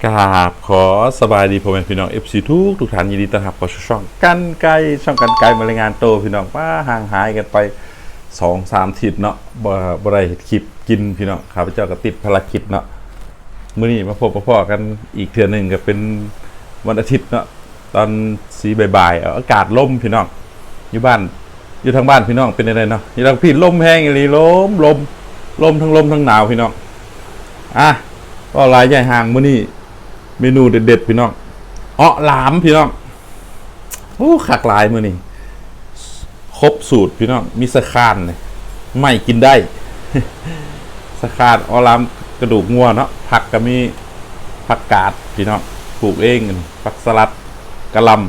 ກາບຂໍສະບາຍດີພໍ່ແມ່ພີ່ນ້ອງ ເອັຟຊີ ທຸກໆທ່ານ ຍິນດີຕ້ອນຮັບເຂົ້າສູ່ຊ່ອງກັນໄກ ຊ່ອງກັນໄກມາລາຍງານໂຕພີ່ນ້ອງ. ປາ ຫ່າງຫາຍກັນໄປສອງສາມທິດເນາະ ບໍ່ ບໍ່ໄດ້ເຮັດຄລິບກິນພີ່ນ້ອງ. ຂ້າພະເຈົ້າກໍຕິດພາລະກິດເນາະ ມື້ນີ້ມາພົບມາພໍ້ກັນອີກເທື່ອໜຶ່ງ ກໍເປັນວັນອາທິດເນາະ ຕອນສີ່ບ່າຍໆ ເອົາ ອາກາດລົມພີ່ນ້ອງ. ຢູ່ບ້ານ ຢູ່ທາງບ້ານພີ່ນ້ອງເປັນຈັ່ງໃດເນາະ? ຢູ່ທາງພີ້ລົມແຮງອີ່ຫຼີ ລົມ ລົມ ລົມ ທັງລົມທັງໜາວພີ່ນ້ອງ. ອ່ະ ເວົ້າຫຼາຍຢ່າຍຫ່າງ ມື້ນີ້ເມນູເດັດໆ ພີ່ນ້ອງ ເອາະຫຼາມພີ່ນ້ອງ. ໂອ້ ຄັກຫຼາຍມື້ນີ້ ຄົບສູດພີ່ນ້ອງ ມີສະຄານນີ້ ໄມ້ກິນໄດ້ສະຄານ ເອາະຫຼາມກະດູກງົວເນາະ. ຜັກກໍມີຜັກກາດພີ່ນ້ອງ ປູກເອງ ຜັກສະຫຼັດ ກະຫຼ່ຳ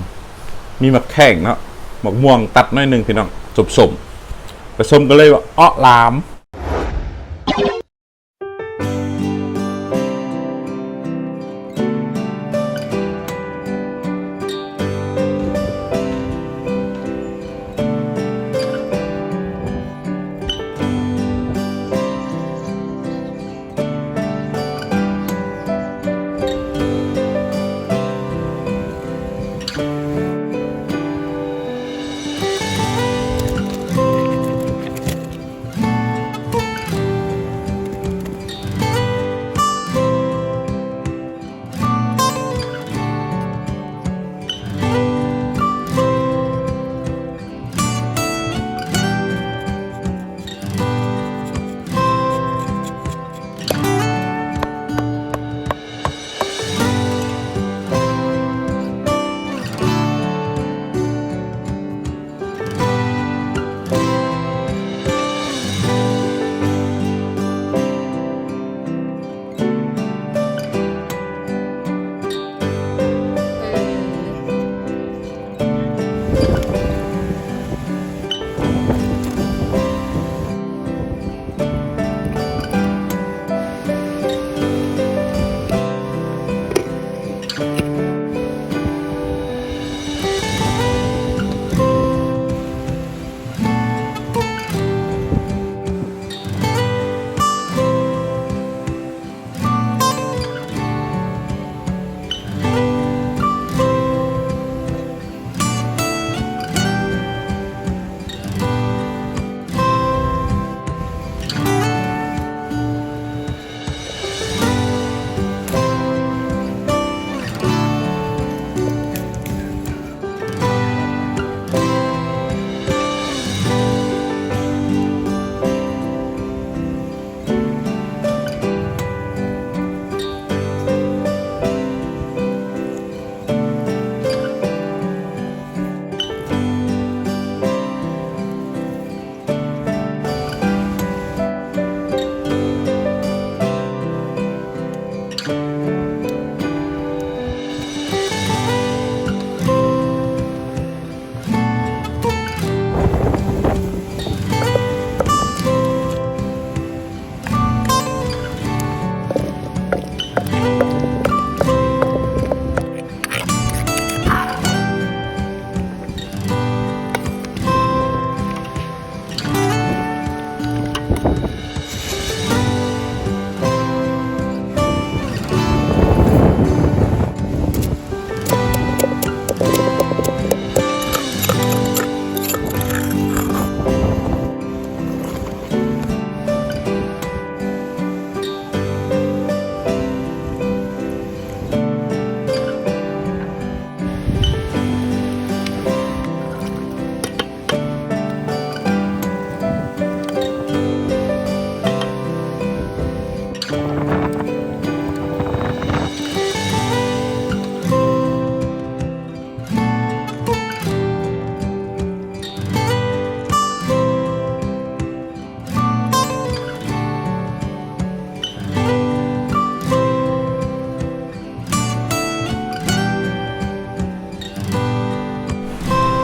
ມີໝາກແຂ້ງເນາະ ໝາກມ່ວງຕັດໜ້ອຍໜຶ່ງພີ່ນ້ອງ ສົ້ມໆ ໄປຊົມກັນເລີຍວ່າເອາະຫຼາມ.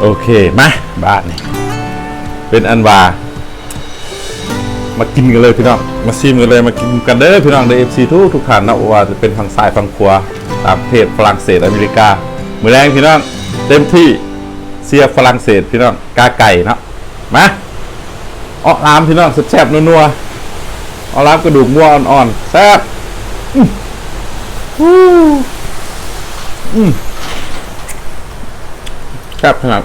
ໂອເຄ ມາ ບາດນີ້ເປັນອັນວ່າ ມາກິນກັນເລີຍພີ່ນ້ອງ ມາຊີມກັນເລີຍ ມາກິນກັນເດີພີ່ນ້ອງເດີ ເອັຟຊີ ທຸກໆທ່ານເນາະ ບໍ່ວ່າຈະເປັນທາງຊາຍຝັ່ງຂວາ ຕ່າງປະເທດ ຝຣັ່ງເສດ ອາເມລິກາ. ມື້ແລງພີ່ນ້ອງ ເຕັມທີ່ ເຊຍຝຣັ່ງເສດພີ່ນ້ອງ ກາໄກ່ເນາະ. ມາ ເອາະຫຼາມພີ່ນ້ອງ ແຊບໆ ນົວໆ ເອາະຫຼາມກະດູກງົວອ່ອນໆ ແຊບ. ອືມ ແຊບຂະໜາດ.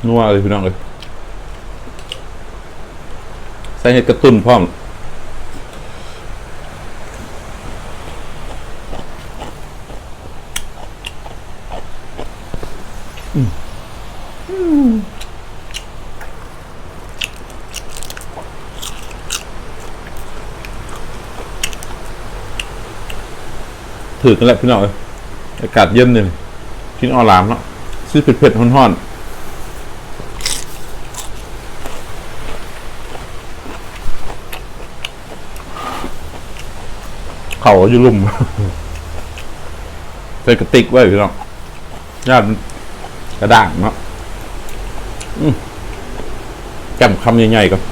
ນົວເລີຍພີ່ນ້ອງເອີຍ ໃສ່ເຫັດກະຕຸ້ນພ້ອມ. ອືມ ຖືກກັນແຫຼະພີ່ນ້ອງເອີຍ ອາກາດເຢັນນີ້ ກິນເອົາຫຼາມເນາະ ຊິເຜັດໆ ຮ້ອນໆ. ເຂົ້າຢູ່ລຸ່ມ ໃສ່ກະຕິກໄວ້ພີ່ນ້ອງ ຢ້ານກະດ້າງເນາະ. ອືມ ຈ້ຳຄຳໃຫຍ່ໆ ກ່ອນ.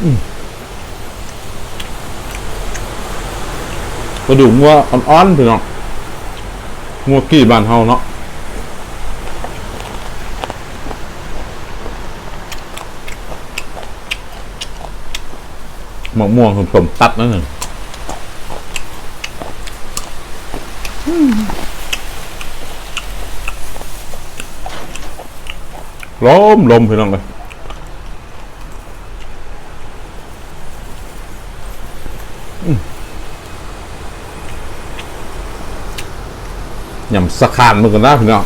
ອືມ ກະດູກງົວອ່ອນໆ ພີ່ນ້ອງ ງົວກີ້ບ້ານເຮົາເນາະ. ໝາກມ່ວງສົ້ມໆ ຕັດນັ້ນນະ ລົມໆ ພີ່ນ້ອງເອີຍ. ອືມ ຫຍ້ຳສະຄານເບິ່ງກ່ອນນະພີ່ນ້ອງ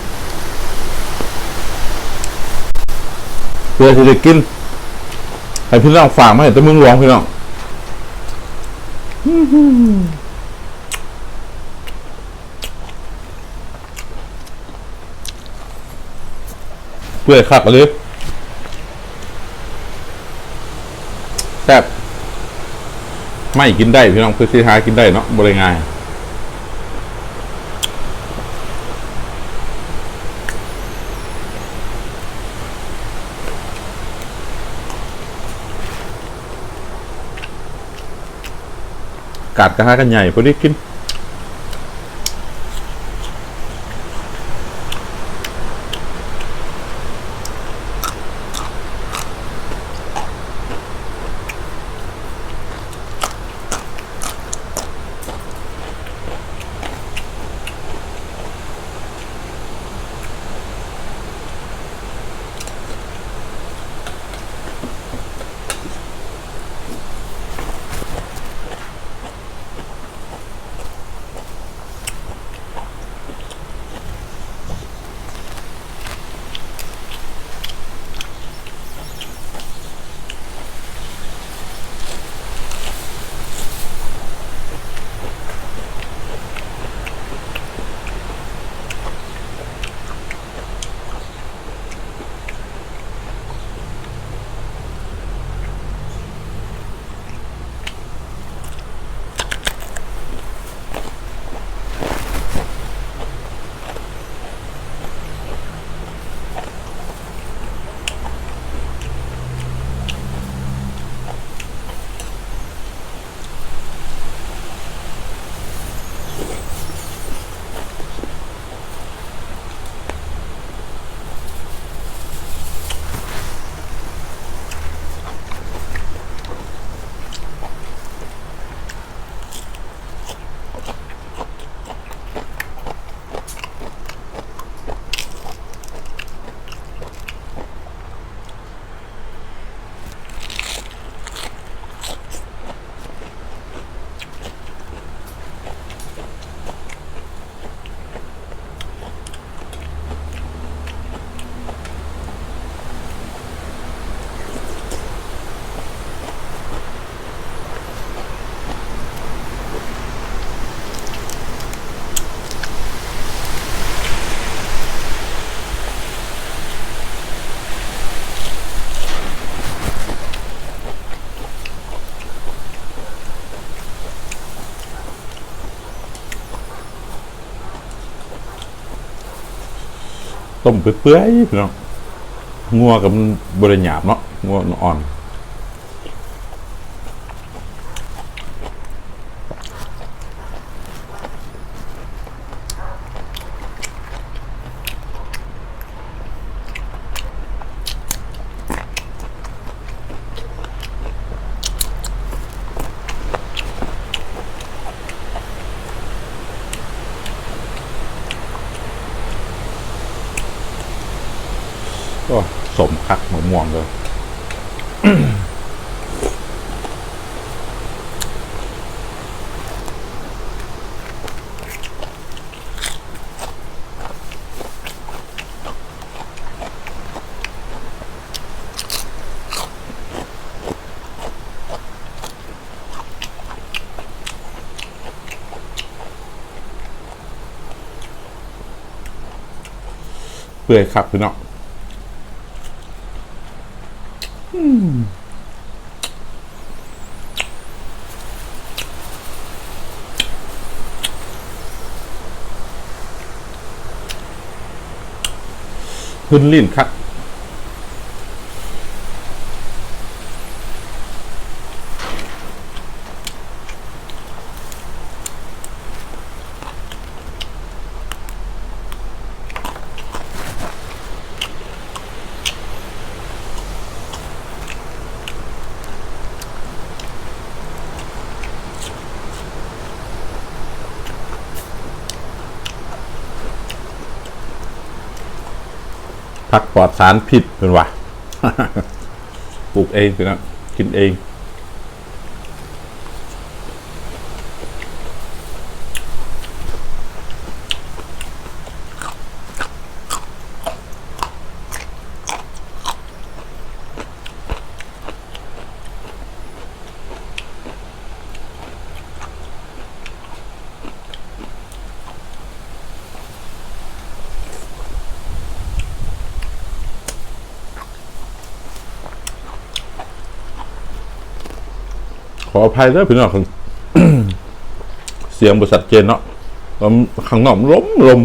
ເພື່ອຊິໄດ້ກິນ ໃຫ້ພີ່ນ້ອງ ຝາກມາໃຫ້ແຕ່ເມືອງຫຼວງພີ່ນ້ອງ. ເປື່ອຍຄັກອີ່ຫຼີ ແຊບ ໄໝ້ກິນໄດ້ພີ່ນ້ອງ ຄືຊິຫາກິນໄດ້ເນາະ ບໍ່ໄດ້ງ່າຍ. ກາດກະຫາກັນໃຫຍ່ ພໍດີກິນ. ຕົ້ມເປື່ອຍໆ ພີ່ນ້ອງ. ງົວກໍມັນບໍ່ໄດ້ຫຍາບເນາະ, ງົວມັນອ່ອນ. ໂອ້ ສົ້ມຄັກ ໝາກມ່ວງເດີ. ເປື່ອຍຄັກພີ່ນ້ອງ. ອືມ ຫື່ນລີ້ນຄັກ. ຜັກປອດສານພິດເພິ່ນວ່າ ປູກເອງ ພີ່ນ້ອງ ກິນເອງ. ຂໍອະໄພເດີພີ່ນ້ອງ ສຽງບໍ່ຊັດເຈນເນາະ, ຂ້າງນອກມັນລົມ, ລົມ.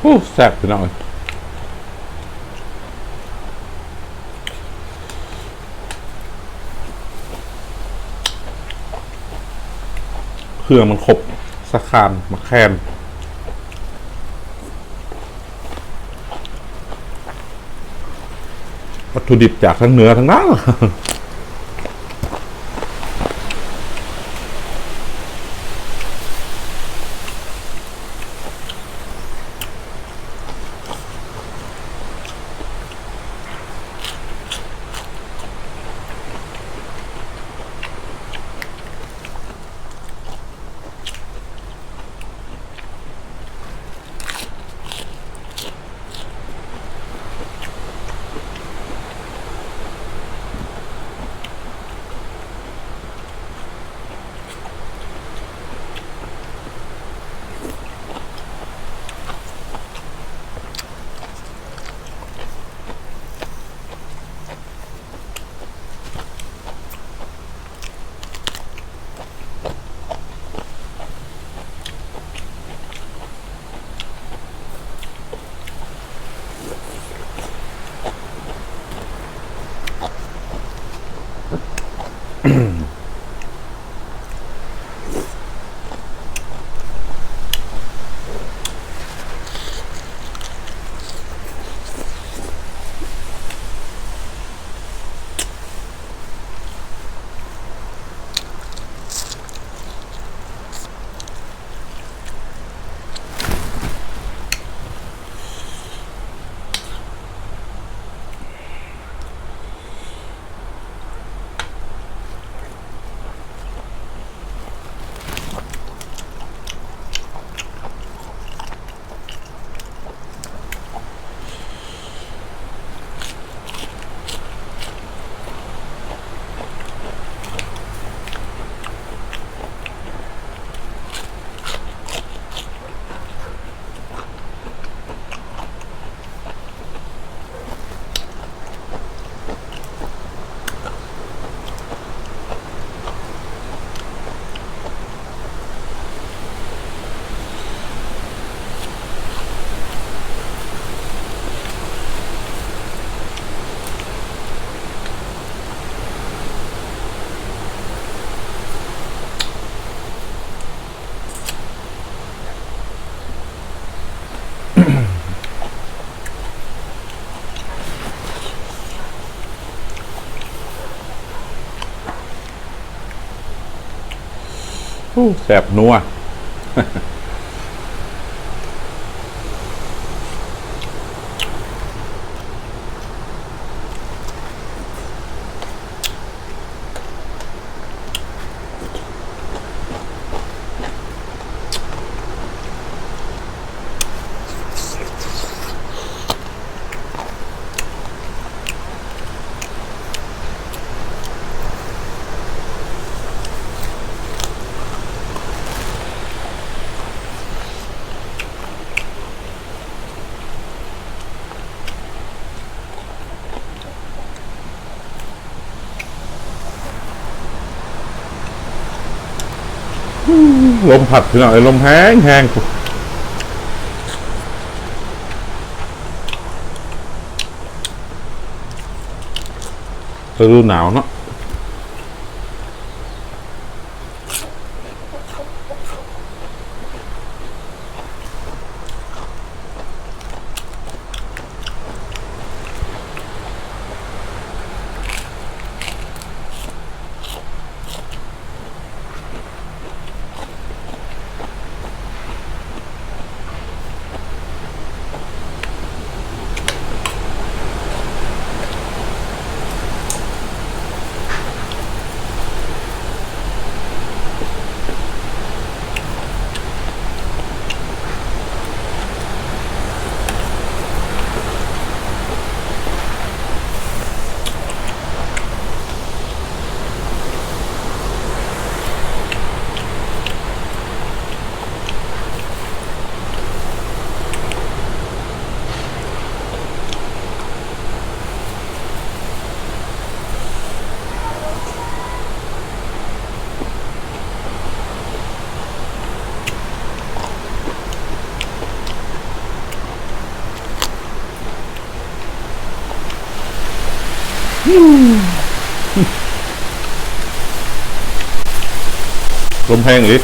ໂອ້ ແຊບພີ່ນ້ອງເອີຍ. ເຄື່ອງມັນຄົບ ສະຄານ ໝາກແຄນ ວັດຖຸດິບຈາກທາງເໜືອທັງນັ້ນ. ໂ ໂອ້ ແຊບນົວ. ລົມພັດພີ່ນ້ອງເອີຍ ລົມແຮງໆ ພຸ້ນ ລະດູໜາວເນາະ. ລົມແຮງອີ່ຫຼີ.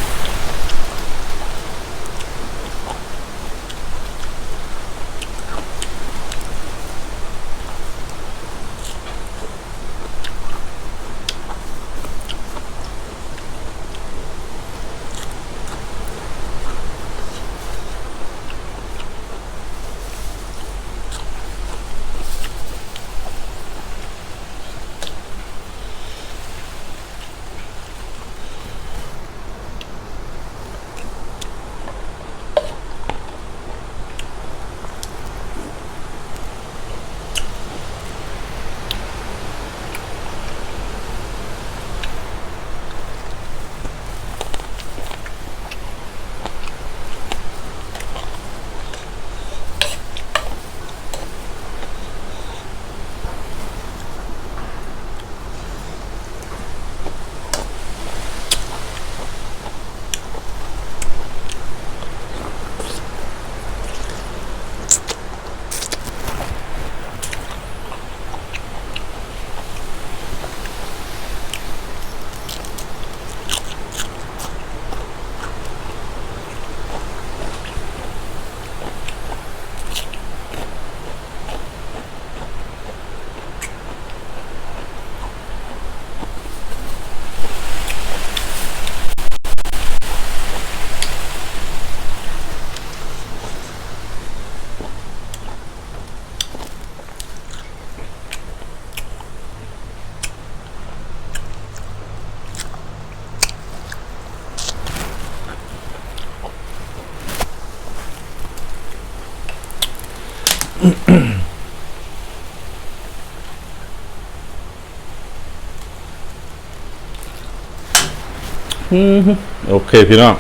ອືມ ໂອເຄພີ່ນ້ອງ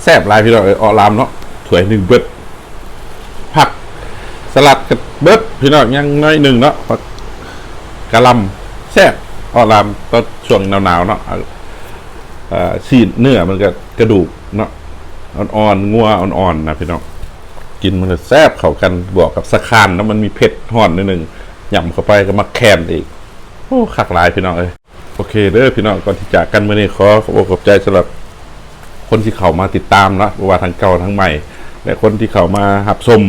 ແຊບຫຼາຍພີ່ນ້ອງເອີຍ ເອາະລາມເນາະ ຖ້ວຍໜຶ່ງເບິດ ຜັກສະຫຼັດກໍເບິດພີ່ນ້ອງ ຍັງໜ້ອຍໜຶ່ງເນາະ ຜັກກະຫຼ່ຳ ແຊບ ເອາະລາມຕອນຊ່ວງໜາວໆເນາະ ຊີ້ນເນື້ອມັນກໍກະດູກເນາະ ອ່ອນໆ ງົວອ່ອນໆນະພີ່ນ້ອງ ກິນມັນກໍແຊບເຂົ້າກັນ ບວກກັບສະຄານເນາະ ມັນມີເຜັດຮ້ອນໜ້ອຍໜຶ່ງ ຫຍ້ຳເຂົ້າໄປກໍໝາກແຄນອີກ ໂອ້ ຄັກຫຼາຍພີ່ນ້ອງເອີຍ. ໂອເຄເດີພີ່ນ້ອງ ກ່ອນທີ່ຈາກກັນມື້ນີ້ ຂໍຂອບອົກຂອບໃຈສຳລັບຄົນທີ່ເຂົ້າມາຕິດຕາມເນາະ ບໍ່ວ່າທັງເກົ່າທັງໃໝ່ ແລະ ຄົນທີ່ເຂົ້າມາຮັບຊົມ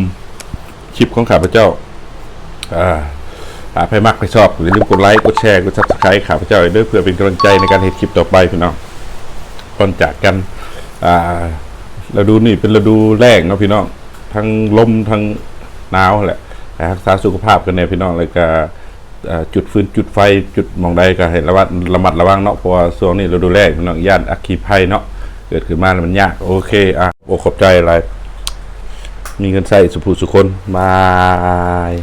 ຄລິບຂອງຂ້າພະເຈົ້າ. ຖ້າໃຜມັກໃຜຊອບ ຢ່າລືມກົດໄລ ກົດແຊ ກົດ Subscribe ຂ້າພະເຈົ້າເດີ ເພື່ອເປັນກຳລັງໃຈໃນການເຮັດຄລິບຕໍ່ໄປພີ່ນ້ອງ. ກ່ອນຈາກກັນ. ອ່າ ລະດູນີ້ເປັນລະດູແລ້ງເນາະພີ່ນ້ອງ, ທັງລົມທັງໜາວແຫຼະ. ໃຫ້ຮັກສາສຸຂະພາບກັນແດ່ພີ່ນ້ອງ, ແລ້ວກະ ເອີ ຈຸດຟືນຈຸດໄຟ ຈຸດໝ່ອງໃດກໍໃຫ້ລະວັດ ລະມັດລະວັງເນາະ, ເພາະວ່າຊ່ວງນີ້ລະດູແລ້ງພີ່ນ້ອງ, ຢ້ານອັກຄີໄພເນາະ ເກີດຂຶ້ນມາແລ້ວມັນຍາກ. ໂອເຄ ອ່ະ ໂອ້ ຂອບໃຈຫຼາຍ. ມີເງິນໃຊ້ສຸຜູ້ສຸຄົນ. ບາຍ.